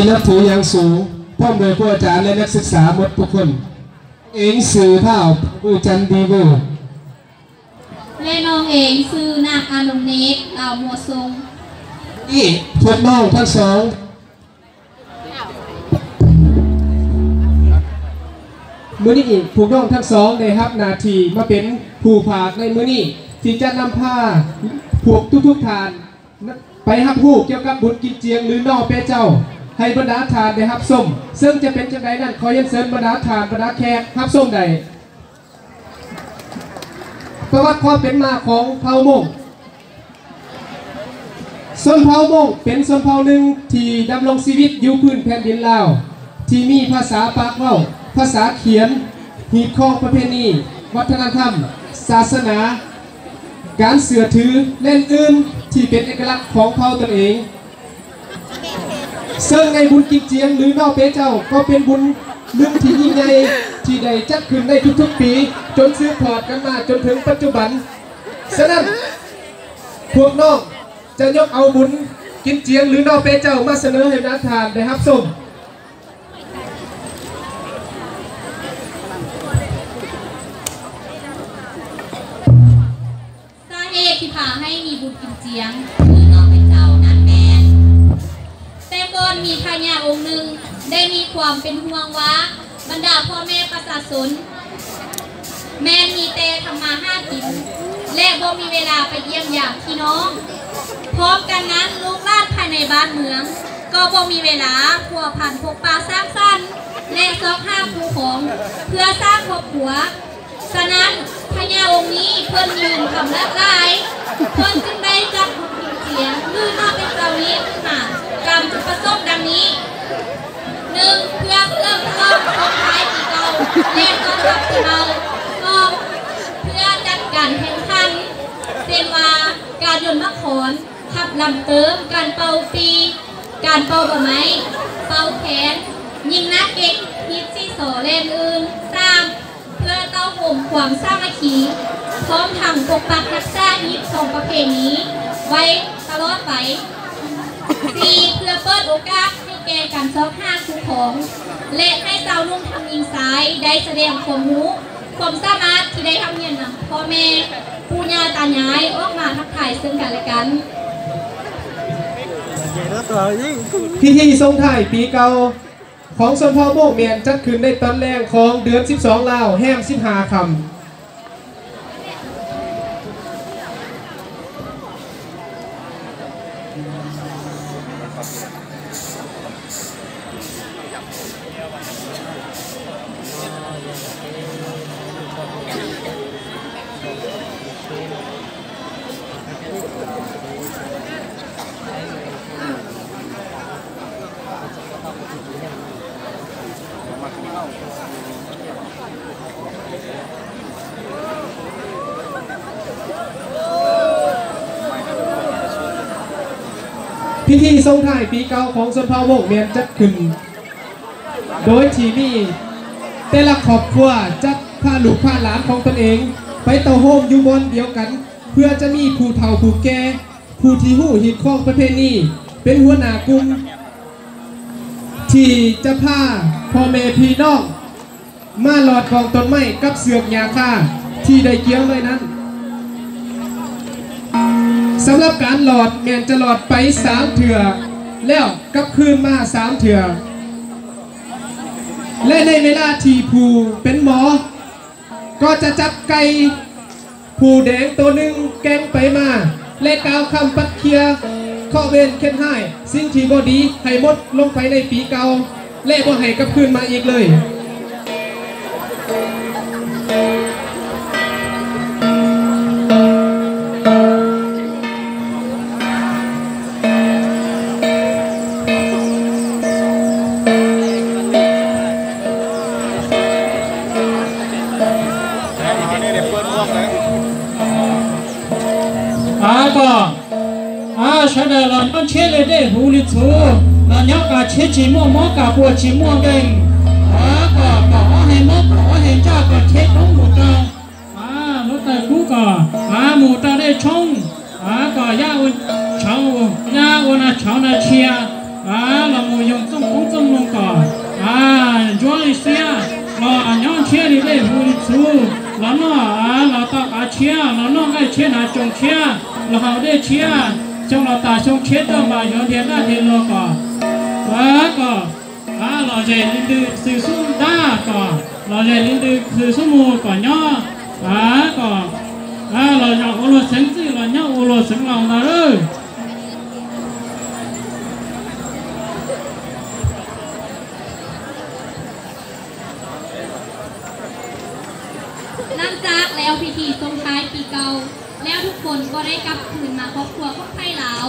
ນັບຖືຢ່າງສູງ ພ້ອມດ້ວຍຄູອາຈານ ແລະ ນັກສຶກສາໝົດທຸກຄົນ. ເອງຊື່ທ້າວ ມືຈັນ ດີເວີ ແລະ ນ້ອງເອງຊື່ນາງອານົງເນດ ລາວມົວຊົງ. ນີ້ພວກນ້ອງທັງສອງ ມື້ນີ້ພວກນ້ອງທັງສອງໄດ້ຮັບໜ້າທີ່ມາເປັນຜູ້ພາກໃນມື້ນີ້ ທີ່ຈະນຳພາພວກທຸກໆທ່ານ ໄປຮັບຮູ້ກ່ຽວກັບບຸນກິນຈຽງ ຫຼື ໜໍ່ເປເຈົ້າ ໃຫ້ບັນດາທ່ານໄດ້ຮັບຊົມ. ເຊິ່ງຈະເປັນຈັ່ງໃດນັ້ນ, ຂໍຮຽນເຊີນບັນດາທ່ານ, ບັນດາແຂກຮັບຊົມໄດ້. ປະຫວັດຄວາມເປັນມາຂອງເຜົ່າມົ້ງ. ຊົນເຜົ່າມົ້ງເປັນຊົນເຜົ່າໜຶ່ງທີ່ດຳລົງຊີວິດຢູ່ພື້ນແຜ່ນດິນລາວ ທີ່ມີພາສາປາກເວົ້າ, ພາສາຂຽນ, ຮີດຄອງປະເພນີ, ວັດທະນະທຳ, ສາສະໜາ, ການເຊື່ອຖື ແລະ ອື່ນໆ ທີ່ເປັນເອກະລັກຂອງເຜົ່າຕົນເອງ. ເຊິ່ງໃນບຸນກິນຈຽງ ຫຼື ໜໍ່ເປເຈົ້າ ກໍເປັນບຸນໜຶ່ງທີ່ຍິ່ງໃຫຍ່ ທີ່ໄດ້ຈັດຂຶ້ນໃນທຸກໆປີ ຈົນສືບທອດກັນມາຈົນເຖິງປັດຈຸບັນ. ສະນັ້ນ, ພວກນ້ອງຈະຍົກເອົາບຸນກິນຈຽງ ຫຼື ໜໍ່ເປເຈົ້າ ມາສະເໜີໃຫ້ບັນດາທ່ານໄດ້ຮັບຊົມ. ສາເຫດທີ່ພາໃຫ້ມີບຸນກິນຈຽງ ຄືນ້ອງເປັນເຈົ້ານັ້ນແມ່ນ ແຕ່ກ່ອນມີພະຍາອົງໜຶ່ງໄດ້ມີຄວາມເປັນຫ່ວງວ່າ ບັນດາພໍ່ແມ່ປະຊາຊົນ ແມ່ນມີແຕ່ທຳມາຫາກິນ ແລະ ບໍ່ມີເວລາໄປຢ້ຽມຢາມພີ່ນ້ອງ. ພ້ອມກັນນັ້ນ, ລູກຫຼານພາຍໃນບ້ານເມືອງກໍບໍ່ມີເວລາພົວພັນພົບປະສັງສັນ ແລະ ຊອກຫາຄູ່ຄອງເພື່ອສ້າງຄອບຄົວ. ສະນັ້ນ, ພະຍາອົງນີ້ເພິ່ນມີເງິນຄຳຫຼາກຫຼາຍ, ເພິ່ນຈຶ່ງໄດ້ຈັດບຸນກິນຈຽງ ຫຼື ໜໍ່ເປັນເຈົ້ານີ້ຂຶ້ນມາຕາມຈຸດປະສົງດັ່ງນີ້. ໜຶ່ງ ເພື່ອສະເຫຼີມສະຫຼອງສົ່ງທ້າຍປີເກົ່າ ແລະ ຕ້ອນຮັບປີໃໝ່. ສອງ ເພື່ອຈັດການແຂ່ງຂັນ ເຊັ່ນວ່າ ການໂຍນໝາກຄອນ, ຂັບລຳເຕີມ, ການເປົ່າປີ, ການເປົ່າດອກໄມ້, ເປົ່າແຄນ, ຍິງໜ້າເກັກ, ຮີດຊີຊໍ ແລະ ອື່ນໆ. ສາມ ເພື່ອເຕົ້າໂຮມຄວາມສາມັກຄີ ພ້ອມທັງປົກປັກຮັກສາຮີດຄອງປະເພນີໄວ້ຕະຫຼອດໄປ. ສີ່ ເພື່ອເປີດໂອກາດໃຫ້ແກ່ການຊອກຫາຄູ່ຄອງ ແລະ ໃຫ້ຊາວໜຸ່ມທັງຍິງຊາຍໄດ້ສະແດງຄວາມຮູ້ ຄວາມສາມາດທີ່ໄດ້ຮ່ຳຮຽນນຳພໍ່ແມ່ ປູ່ຍ່າຕາຍາຍ ອອກມາທັກທາຍເຊິ່ງກັນແລະກັນ. ພິທີສົ່ງທ້າຍປີເກົ່າຂອງຊົນເຜົ່າມົ້ງແມ່ນຈັດຂຶ້ນໃນຕອນແລງຂອງເດືອນສິບສອງລາວ ແຮມສິບຫ້າຄ່ຳ. ພິທີສົ່ງທ້າຍປີເກົ່າຂອງຊົນເຜົ່າມົ້ງແມ່ນຈັດຂຶ້ນ ໂດຍທີ່ມີແຕ່ລະຄອບຄົວຈັດພາລູກພາຫຼານຂອງຕົນເອງໄປເຕົ້າໂຮມຢູ່ບ່ອນດຽວກັນ ເພື່ອຈະມີຜູ້ເຖົ້າຜູ້ແກ່ ຜູ້ທີ່ຮູ້ຮີດຄອງປະເພນີ ເປັນຫົວໜ້າກຸ່ມ ທີ່ຈະພາພໍ່ແມ່ພີ່ນ້ອງມາຫຼອດກອງຕົ້ນໄມ້ກັບເຊືອກຫຍ້າຄາທີ່ໄດ້ກ່ຽວໄວ້ນັ້ນ. ສຳລັບການຫຼອດແມ່ນຈະຫຼອດໄປສາມເທື່ອ ແລ້ວກັບຄືນມາສາມເທື່ອ ແລະ ໃນເວລາທີ່ຜູ້ເປັນໝໍ ກໍຈະຈັບໄກ່ຜູ້ແດງໂຕໜຶ່ງແກ່ງໄປມາ ແລະ ກ່າວຄຳປັດເຄຍເຄາະເວນເຄັດຮ້າຍ ສິ່ງທີ່ບໍ່ດີໃຫ້ໝົດລົງໄປໃນປີເກົ່າ ແລະ ບໍ່ໃຫ້ກັບຄືນມາອີກເລີຍ. ອາ ກໍ ອາ ຊະເດີ ລາວຍ້ອນເຊເລເດ ຫູລິຊູ ລາວຍ້ອນກາເຊຈີມ່ວງ ມໍກາປົວຈີມ່ວງເດ້ງ ອາ ກໍ ກໍ ອາ ເຮມົກ ອາ ເຮຈາ ກໍເຊຕົງໝູເຈົ້າ ອາ ໂລໄຕກູ ກໍ ອາ ໝູເຈົ້າໄດ້ຊົງ ອາ ກໍ ຢາອຸນ ເຊົາ ຢາອຸນ ອາ ເຊົານາເຊຍ ອາ ລາວໝູຍົງຊົງ ချဵ ລາວນ້ອງໄດ້ເຊນາຈົງເຊ ລາວເຮົາໄດ້ເຊ ຊົງລາວຕາຊົງເຊ ເຈົ້າມາຢອນທຽນໜ້າທຽນໂລກກໍ ວ່າກໍ ອາ ລາວໃຫຍ່ລິນດືຊື່ຊຸມດາກໍ ລາວໃຫຍ່ລິນດືຊື່ຊຸມໝູ່ກໍຍໍ ອາ ກໍ ອາ ລາວຍອງໂອໂລເສັງຊື່ ລາວຍອງໂອໂລເສັງລາວນະເອີ. ຫຼັງຈາກແລ້ວພິທີສົ່ງທ້າຍປີເກົ່າແລ້ວ, ທຸກຄົນກໍໄດ້ກັບຄືນມາຄອບຄົວຂອງໃຜລາວ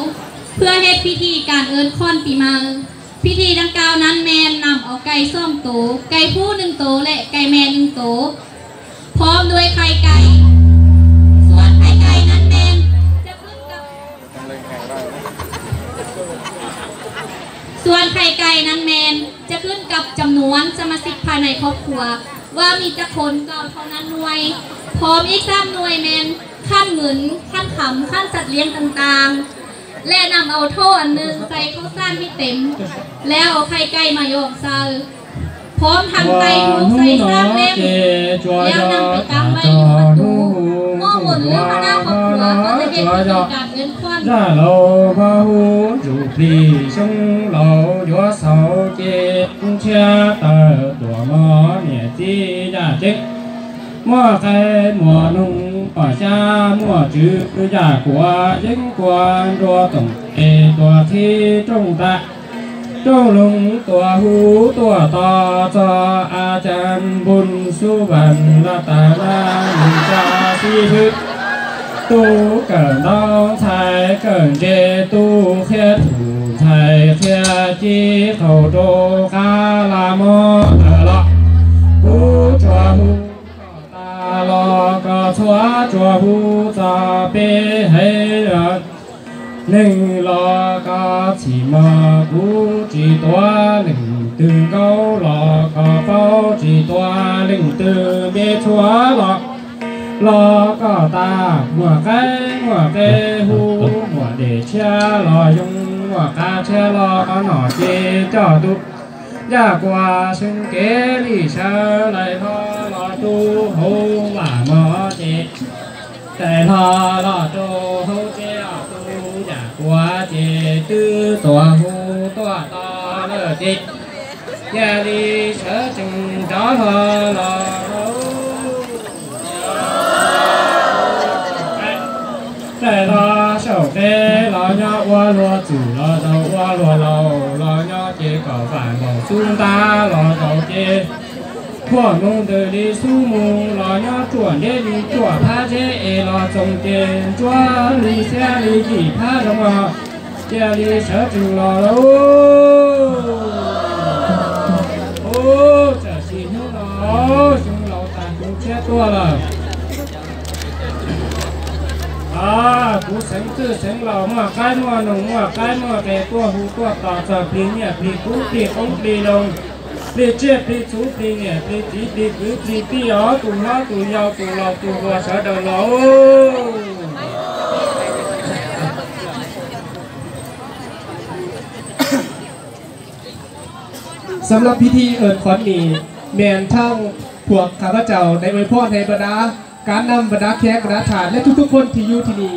ເພື່ອເຮັດພິທີການເອີ້ນຂວັນປີໃໝ່. ພິທີດັ່ງກ່າວນັ້ນແມ່ນນຳເອົາໄກ່ສອງໂຕ, ໄກ່ຜູ້ໜຶ່ງໂຕ ແລະ ໄກ່ແມ່ໜຶ່ງໂຕ ພ້ອມດ້ວຍໄຂ່ໄກ່. ສ່ວນໄຂ່ໄກ່ນັ້ນແມ່ນຈະຂຶ້ນກັບ ສ່ວນໄຂ່ໄກ່ນັ້ນແມ່ນຈະຂຶ້ນກັບຈຳນວນສະມາຊິກພາຍໃນຄອບຄົວ ວ່າມີຈັກຄົນ ເກົ້າເທົ່ານັ້ນໜ່ວຍ, ພ້ອມອີກສາມໜ່ວຍແມ່ນຂັນເງິນ, ຂັນຄຳ, ຂັນສັດລ້ຽງຕ່າງໆ ແລະ ນຳເອົາໂຖອັນໜຶ່ງໃສ່ເຂົ້າສານໃຫ້ເຕັມ ແລ້ວເອົາໄຂ່ໄກ່ມາຢອງໃສ່ ພ້ອມທັງໄຕ່ທູບໃສ່ສາມເຫຼັ້ມ ແລ້ວນຳໄປຕັ້ງໄວ້ຢູ່ປະຕູ. ໝໍບົນ ຫຼື ຫົວໜ້າຄອບຄົວກໍຈະເຮັດພິທີການເອີ້ນຂວັນ. ລາໂລພະຫູຈຸພລີຊົງເລົ່າ ຍົວເສົາເຈເຊຍເຕີຕົວໝໍເນຍຈີຢາເຈັງ ໝໍໄກ່ໝໍນຸງ ປະຊາໝໍຈື່ ຢາກົວເຢັງກວນ ຕົວຕົງເອຕົວທີຈົງຕະ ຈົງລຸງຕົວຫູຕົວຕໍ່ ຈອອາຈານບຸນສຸວັນລັດຕະນາ ໜຶ່ງຈາສີພຶດ ຕູເກີນດອງໄທເກີນເຈ ຕູເຄຍຖູໄທເຄຍຈີ ເຂົ້າໂຕຄາລາໝໍເຕີລະ ຫູຈົວຫູ ຕາລໍກໍຊວຈົວຫູຈະເປໃຫ້ລະ ໜຶ່ງລໍກໍຊິມາກູຈີຕົວ ໜຶ່ງຕື່ນເກົ້າລໍກໍເຝົ້າຈີຕົວ ໜຶ່ງຕື່ນເມຊວລໍ ລໍກໍຕາ ໝວກໄກ່ ໝວກເກຫູ ໝວກເດເຊຍລໍຍຸງ ໝວກກາເຊຍລໍກໍໜໍເຈເຈາະຕຸ ຢາກວ່າຊຶງເກລີເຊີໄລພໍລໍຕູໂຮວ່າໝໍເຈ ໄລພໍລໍຕູໂຮເຈອອກຕູ ຢາກວ່າເຈຕື້ຕົວຫູຕົວຕໍ່ເລີເຈ ຢາລີເຊີຈຶ່ງຈອລໍລໍໂຮ ແຕ່ລາວເຊົາແກ່ລາວຍາວວ່າລົວຈູລາວເຈົ້າວ່າລົວລາວລາວຍາວເຈກໍຝານບອກສູນຕາລາວເຈົ້າເຈ ພວກນຸງເດີລີສູມຸງລາວຍາວຈວນເດລີຈວບພາເຈເອລາວຊົງເຈນຈວນລີເຊຍລີຈີພາລະມາ ເຈລີເຊີຈຶ່ງລາວໂອ ໂອ ຈະຊິຮູ້ລາວ ຊຸງລາວຕານກຸງເຊຕົວລາວ ອາ ກູເສັງຈື່ເສັງລາວ ມາກາຍມາໜຸ່ງ ມາກາຍມາແກ່ຕົວຫູຕົວຕາ ຈະພລີເນຍພລີກຸງພລີອົງພລີລົງ ພລີເຈພລີສູພລີເນຍພລີຕີພລີກືພລີປີອອຕູຮາຕູຍາວຕູລາວຕູຫົວຊາດາລາວໂອ. ສຳລັບພິທີເອີ້ນຂວັນນີ້ ແມ່ນທາງພວກຂ້າພະເຈົ້າໄດ້ອວຍພອນໃຫ້ບັນດາການນຳ ບັນດາແຂກ ບັນດາທ່ານ ແລະ ທຸກໆຄົນທີ່ຢູ່ທີ່ນີ້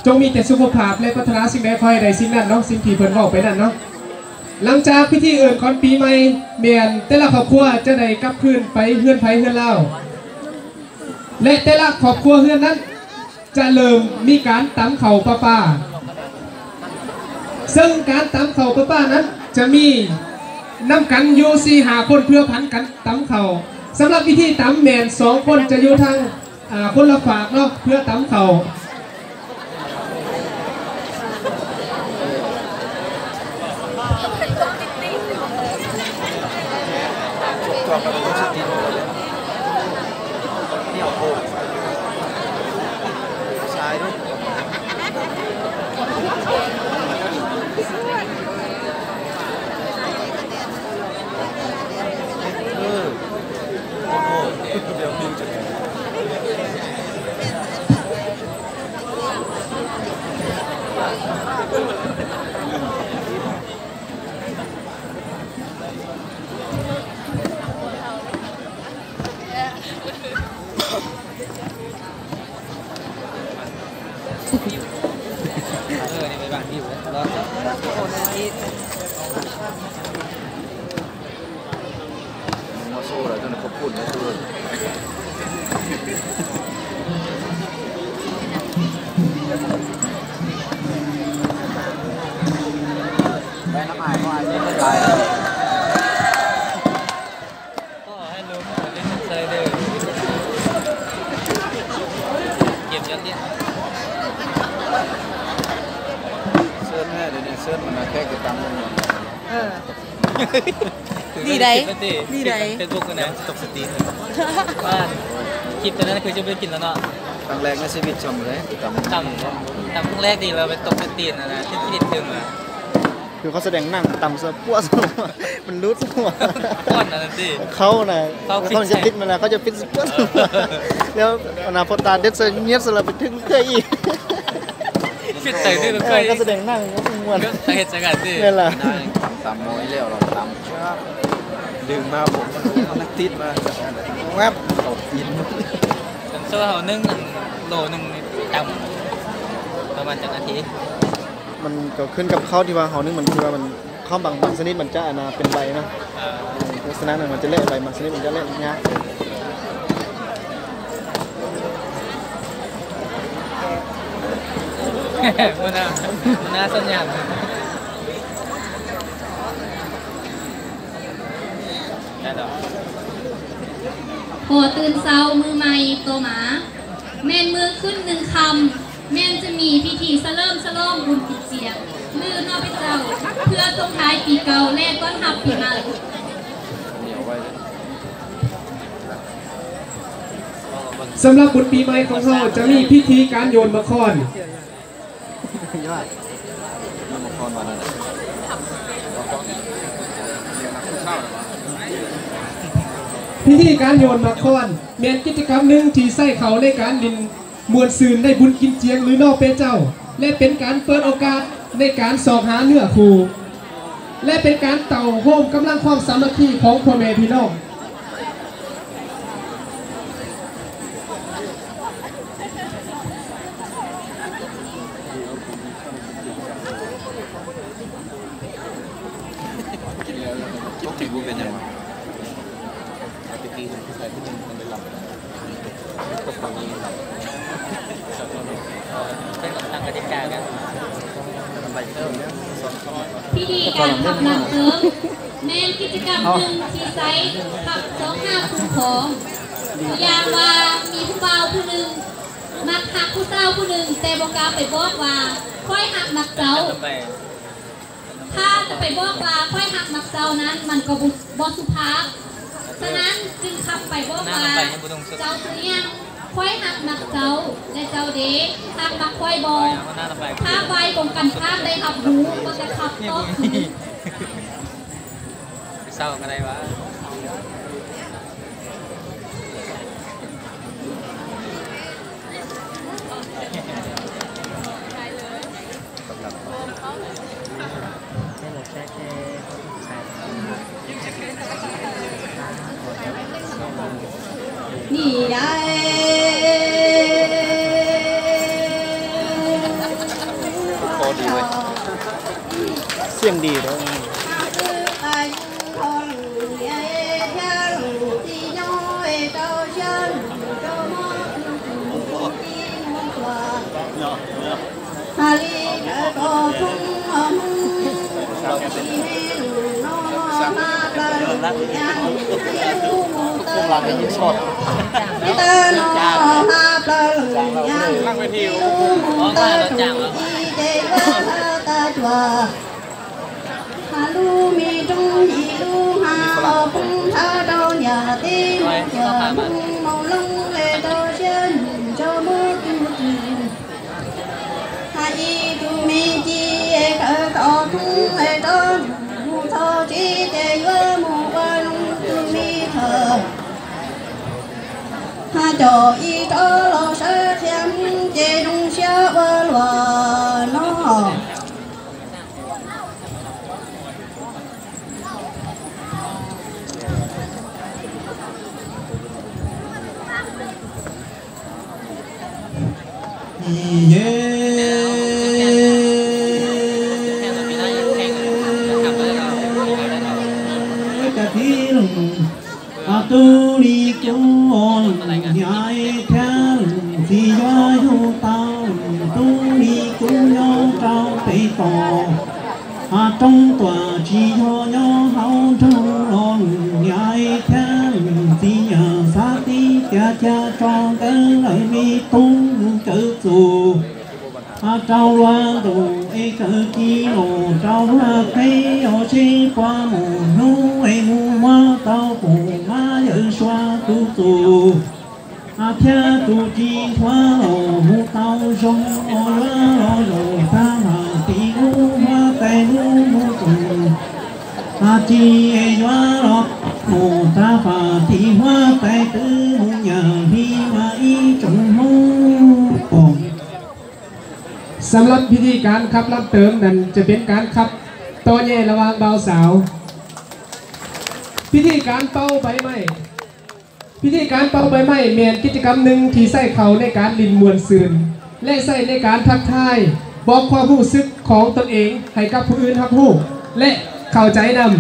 ຈົ່ງມີແຕ່ສຸຂະພາບ ແລະ ປາດຖະໜາສິ່ງໃດຂໍໃຫ້ໄດ້ສິ່ງນັ້ນເນາະ ສິ່ງທີ່ເພິ່ນເວົ້າໄປນັ້ນເນາະ. ຫຼັງຈາກພິທີເອີ້ນຂວັນປີໃໝ່ ແມ່ນແຕ່ລະຄອບຄົວຈະໄດ້ກັບຄືນໄປເຮືອນໃຜເຮືອນລາວ ແລະ ແຕ່ລະຄອບຄົວເຮືອນນັ້ນ ຈະເລີ່ມມີການຕຳເຂົ້າປະປາ ເຊິ່ງການຕຳເຂົ້າປະປານັ້ນຈະມີນຳກັນຢູ່ສີ່ຫ້າຄົນ ເພື່ອຜັນກັນຕຳເຂົ້າ. ສຳລັບວິທີຕຳແມ່ນສອງຄົນຈະຢູ່ທາງ ອາ ຄົນລະຟາກເນາະ ເພື່ອຕຳເຂົ້າ. ມາໂຊແລ້ວ ຈົນຂອບຄຸນນະທຸກຄົນ. ໄປນຳອ້າຍ ເພາະອ້າຍມີຄົນຫຼາຍ. ຂໍໃຫ້ລົງເຫຼັ້ນສະໄລເດີ ເກມຍອດເຢ້ຍມ. ເຊີນແທ້ ດຽວນີ້ເຊີນມັນນະ ແຂກຈະຕຳເບິ່ງ. ເອີ ດີໃດ ດີໃດ ເຟສບຸກນະ ຕົກສະຕີນ. ວ່າຄລິບຕົວນັ້ນຄືຊິບໍ່ໄດ້ກິນແລ້ວເນາະ. ຄັ້ງແລກໃນຊີວິດຊ່ຳເລີຍ ຕຳ ຕຳ ຕຳຄັ້ງແລກດີແລ້ວ ໄປຕົກສະຕີນນະ ທີ່ຄິດເຖິງອະ. ຄືເຂົາສະແດງໜັງຕຳສະປົວ ມັນຫຼຸດຫົວ ກ່ອນນັ້ນຕິ ເຂົານະ ເຂົາ ເຂົາຈະປິດມັນນະ ເຂົາຈະປິດສະປົວ ແລ້ວອະນາ ພໍຕາເດັດໃສ່ງຽບໃສ່ລະໄປຖືກເຄື່ອຍອີກ ປິດໃສ່ຖືກເຄື່ອຍ ເອີ ເຂົາສະແດງໜັງມັນມ່ວນ ເຂົາເຮັດຈັ່ງຊັ້ນຕິ ແມ່ນລະ ຕຳໝໍ້ແລ້ວລະຕຳ ດຶງມາ ຜົມມັນຕິດມາ ແວັບ ເຂົ້າຕີນ. ເຊິ່ງເຮົາໜຶ່ງ ອັນ ໂລໜຶ່ງນີ້ຕຳປະມານຈັກນາທີ? ມັນກໍຂຶ້ນກັບເຂົ້າທີ່ວ່າເຮົາໜຶ້ງ ມັນຄືວ່າມັນ ເຂົ້າບາງ ບາງຊະນິດມັນຈະ ອັນນ່າ ເປັນໃບເນາະ. ເອີ ເອີ ລັກສະນະນັ້ນມັນຈະແຫຼະໃບ ບາງຊະນິດມັນຈະແຫຼະຍາກ. ຫົວໜ້າ ຫົວໜ້າສັນຍານ ພໍຕື່ນເຊົ້າມື້ໃໝ່ຕໍ່ມາ ແມ່ນມື້ຂຶ້ນໜຶ່ງຄ່ຳ ແມ່ນຈະມີພິທີສະເຫຼີມສະຫຼອງບຸນກິນຈຽງ ຫຼື ນອກເປັນເຈົ້າ ເພື່ອສົ່ງທ້າຍປີເກົ່າ ແລະ ຕ້ອນຮັບປີໃໝ່. ສຳລັບບຸນປີໃໝ່ຂອງເຮົາຈະມີພິທີການໂຍນໝາກຄ້ອນ. ພິທີການໂຍນໝາກຄ້ອນ ແມ່ນກິດຈະກຳໜຶ່ງທີ່ໃຊ້ເຂົ້າໃນການຫຼິ້ນ ມ່ວນຊື່ນໃນບຸນກິນຈຽງ ຫຼື ນອກເປເຈົ້າ ແລະ ເປັນການເປີດໂອກາດໃນການຊອກຫາເນື້ອຄູ່ ແລະ ເປັນການເຕົ້າໂຮມກຳລັງຄວາມສາມັກຄີຂອງພໍ່ແມ່ພີ່ນ້ອງ. ກິນແລ້ວ ແລ້ວກໍບໍ່ກິນ ບໍ່ກິນບໍ່ເປັນຫຍັງຫວາ? ແຕ່ກີ້ໃສ່ຜູ້ໜຶ່ງມັນໄດ້ລັບ ຕັ້ງກະຕິກາກັນ. ພິທີການຂັບນຳເຕີມ ແມ່ນກິດຈະກຳໜຶ່ງທີ່ໃຊ້ຂັບຊອກຫາຄູ່ຄອງ. ຕົວຢ່າງວ່າ ມີຜູ້ບ່າວຜູ້ໜຶ່ງມັກຮັກຜູ້ສາວຜູ້ໜຶ່ງ ແຕ່ບໍ່ກ້າໄປບອກວ່າ ຂ້ອຍຮັກມັກເຈົ້າ. ຖ້າຈະໄປບອກວ່າຂ້ອຍຮັກມັກເຈົ້ານັ້ນ ມັນກໍບໍ່ ບໍ່ສຸພາບ. ສະນັ້ນຈຶ່ງຂັບໄປບອກວ່າ ເຈົ້າຊື່ຫຍັງ? ຂ້ອຍຮັກມັກເຈົ້າ ແລະ ເຈົ້າເດ ຮັກມັກຂ້ອຍບໍ່? ຖ້າຝ່າຍກົງກັນຂ້າມໄດ້ຮັບຮູ້ ກໍຈະຂັບຕອບຄືນ. ເຊົາກໍໄດ້ວ່າ. ນີ້ໄດ ຂໍດີເວີຍ ສຽງດີເດີ. Tú ni cúng ôn nhai thiang, si yua yu tao, tú ni cúng nho trao tê tò. A trong tòa chỉ do nho hao trao ôn nhai thiang, si nhờ sa ti tia cha trong tơ lơ mi tung chớ tù. A trao lua tù ê chớ ki lô trao lua khê o chê pua mù nhu ê mu mua tao pù ma yơ sua tu tù. A thia tu chi thua lô mu tao zhong o lua lô lô ta ma ti mu mua tai mu mu tù. A chi ê yua lô mu ta pha ti mua tai tư mu nhà hi ma i chung mu. Ôm. ສຳລັບພິທີການຂັບລຳເຕີມນັ້ນ ຈະເປັນການຂັບຕໍ່ແຍ່ລະຫວ່າງບ່າວສາວ. ພິທີການເປົ່າໃບໄມ້. ພິທີການເປົ່າໃບໄມ້ແມ່ນກິດຈະກຳໜຶ່ງທີ່ໃຊ້ເຂົ້າໃນການຫຼິ້ນມ່ວນຊື່ນ ແລະ ໃຊ້ໃນການທັກທາຍ ບອກຄວາມຮູ້ສຶກຂອງຕົນເອງໃຫ້ກັບຜູ້ອື່ນຮັບຮູ້ ແລະ ເຂົ້າໃຈນຳ.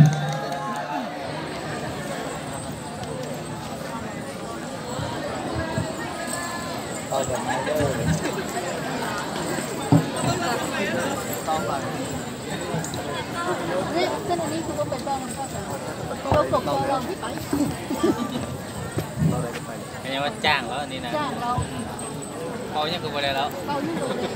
ກໍຍັງວ່າຈ້າງແລ້ວອັນນີ້ນະ ຈ້າງແລ້ວ ເວົ້າຫຍັງກໍບໍ່ໄດ້ແລ້ວ ເວົ້າຫຍັງກໍບໍ່ໄດ້.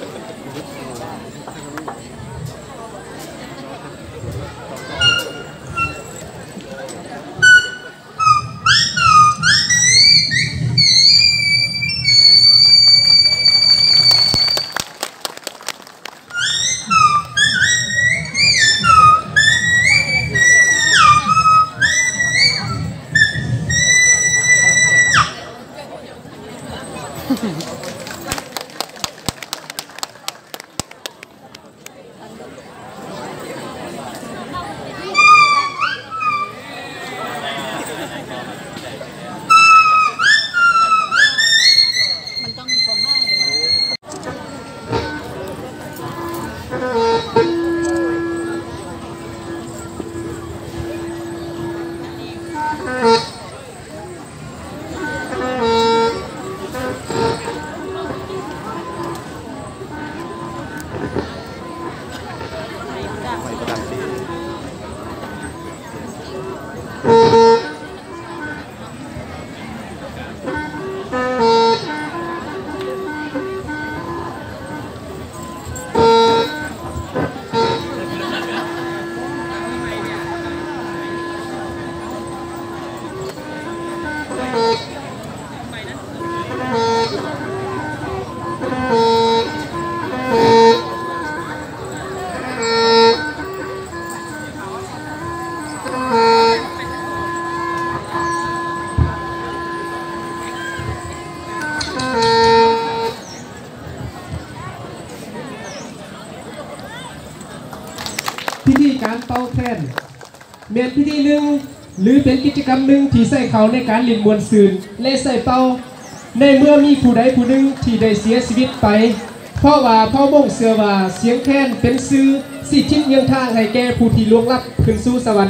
ພິທີການເປົ່າແຄນ ແມ່ນພິທີໜຶ່ງ ຫຼື ເປັນກິດຈະກຳໜຶ່ງທີ່ໃຊ້ເຂົ້າໃນການຫຼິ້ນມ່ວນຊື່ນ ແລະ ໃຊ້ເປົ່າ ໃນເມື່ອມີຜູ້ໃດຜູ້ໜຶ່ງທີ່ໄດ້ເສຍຊີວິດໄປ, ເພາະວ່າເຜົ່າມົ້ງເຊື່ອວ່າສຽງແຄນເປັນສື່ຊີ້ທິດເຍືອນທາງໃຫ້ແກ່ຜູ້ທີ່ລ່ວງລັບຂຶ້ນສູ່ສະຫວັນ.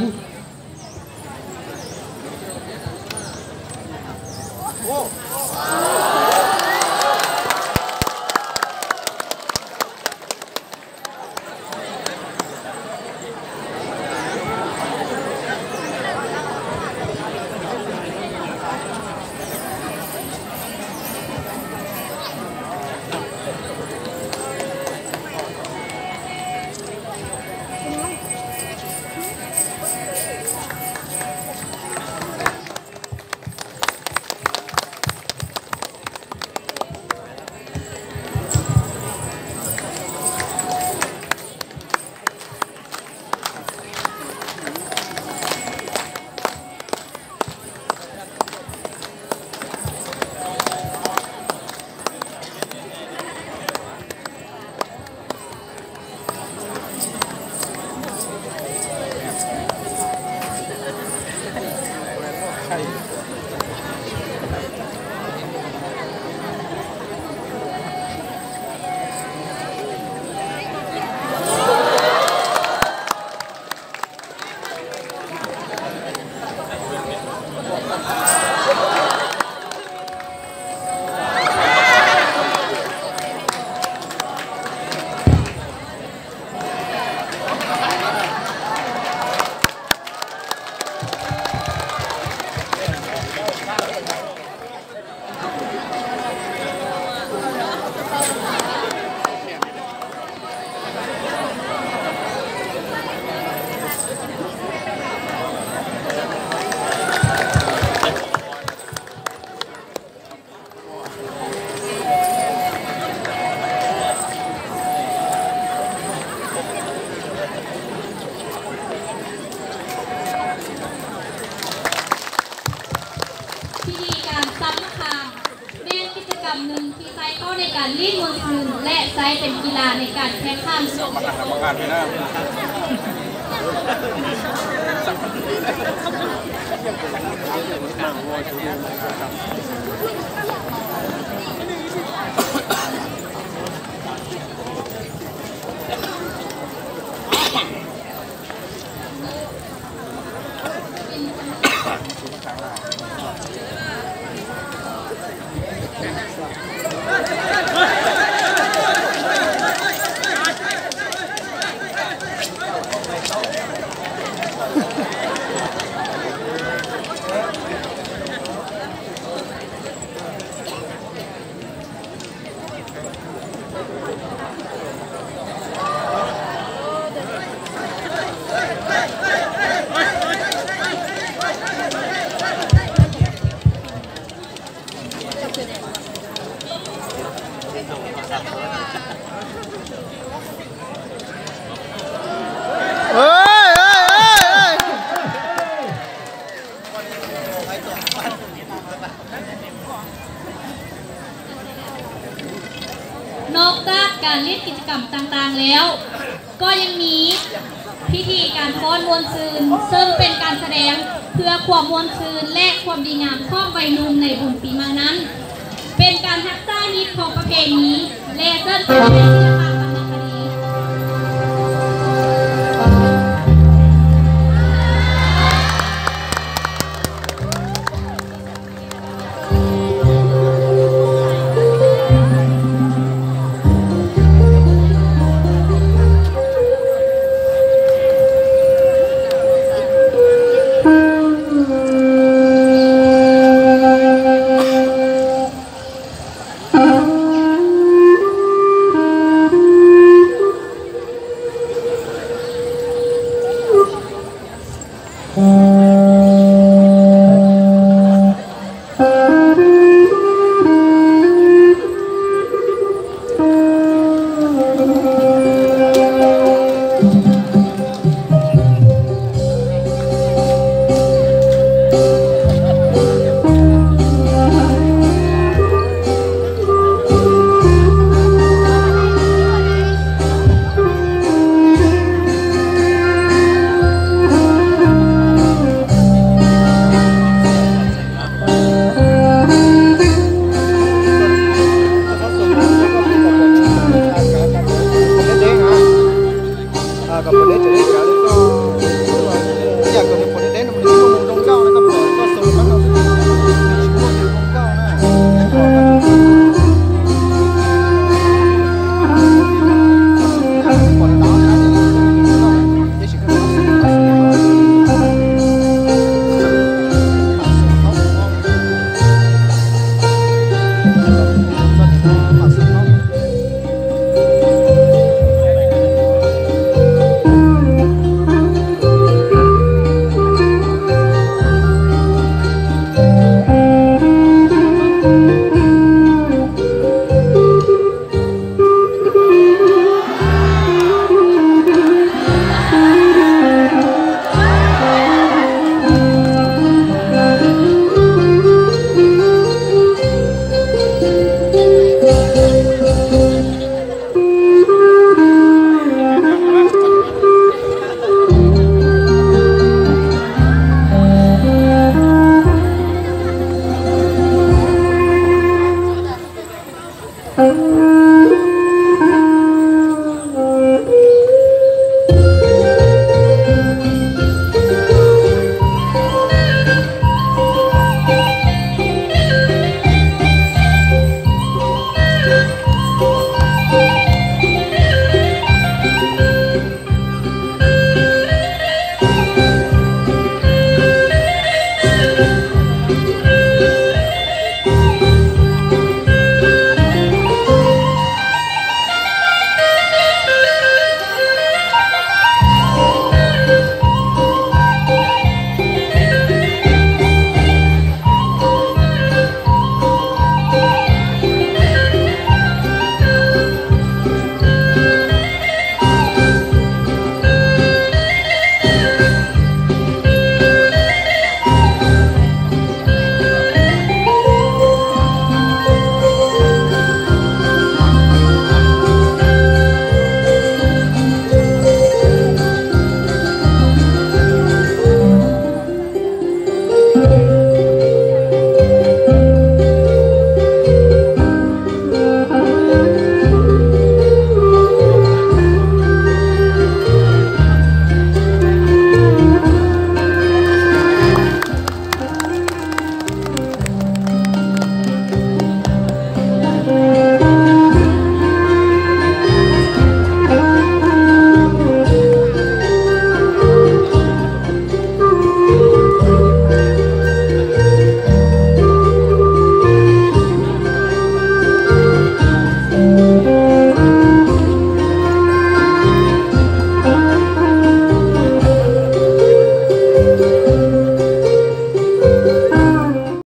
ເປັນກິລາໃນການແຂ່ງຂັນ. ນອກຈາກການຫຼິ້ນກິດຈະກຳຕ່າງໆແລ້ວ, ກໍຍັງມີພິທີການຟ້ອນມ່ວນຊື່ນ, ເຊິ່ງເປັນການສະແດງເພື່ອຄວາມມ່ວນຊື່ນ ແລະ ຄວາມດີງາມຂອງໄວໜຸ່ມໃນບຸນປີໃໝ່ນັ້ນ, ເປັນການຮັກສາຮີດຄອງປະເພນີ ແລະ ເຊີນຊວນໃຫ້ສິລະປະວັນນະຄະດີ. ອ່າ ກໍບໍ່ໄດ້ຈະໄດ້